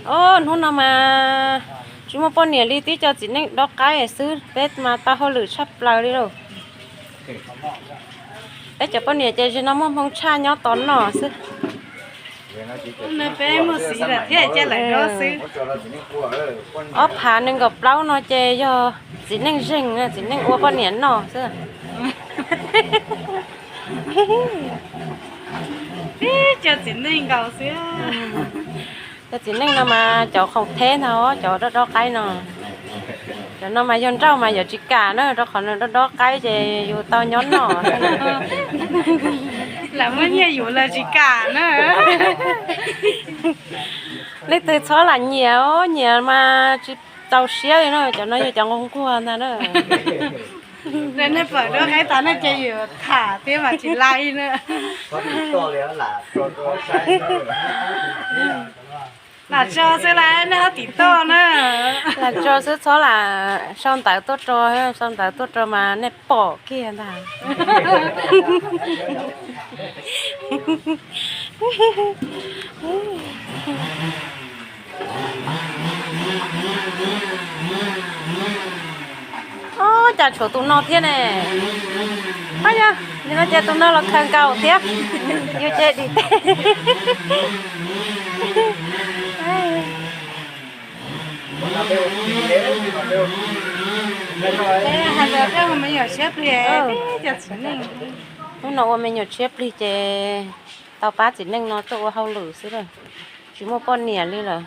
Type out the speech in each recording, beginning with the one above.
Hnub no mas tsis muaj poj niam li, tib co txiv neej dob qaib xwb, peb mas tau hauj lwm tshaj plaws li lauj. Peb cov poj niam ces zaum no muaj hmoo tshaj nyob tos noj xwb. Peb muaj xiv lawm thiab cia lawm dob xwb. Ob phav nees nkaum plaub no ces yog txiv neej zeeg, txiv neej ua poj niam noj xwb. Tib co txiv neej nkaus xwb. Cov txiv neej no mas cov khoom theb ntag, cov dob dob qaib no. Cov no mas yog nrauj mas yuav tsis kam na, rau qhov nws dob dob qaib ces yus tau nyob noj. Lam muab nyiaj yus los tsis kam na. Leej twg txhob lam nyiam os, nyiam mas tsis txaus siab li na, cov no yog cov nquag nquag ntag na. Nej pom dob qaib tas no ces yus tham thiab mas tsis laij na. Lam tso xwb las, nej ho tim toj na. Lam tso xwb, txhob lam sau ntawv tuaj rau, sau ntawv tuaj rau mas nej pom kiag ntag. Ob, cas tshuav tus no thiab ne. Ab yog, yog no ces tus no los khaws nkaus thiab. Yus ces dim teg. Hnub no ua me nyuam tshiab plig ces tau pab txiv neej no tuaj ua hauj lwm xwb lawm, tsis muaj poj niam li lawm.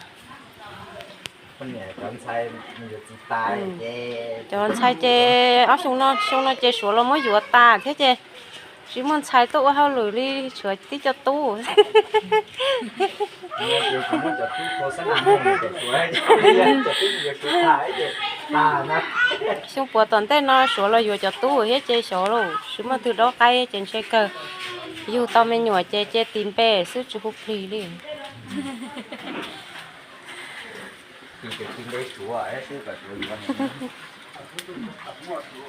Cov ntxhais ces ob xyoo no, xyoo no ces Suav los muab yuav tas thiab ces tsis muaj ntxhais tuaj ua hauj lwm li, tshuav tib co tub. Xyoo puav tom ntej no Suav los yuav cov tub thiab ces xyov lauj, tsis muaj twg dob qaib ces ntshe kawg yug tau me nyuam ces cia tis npe xwb tsis hu plig li.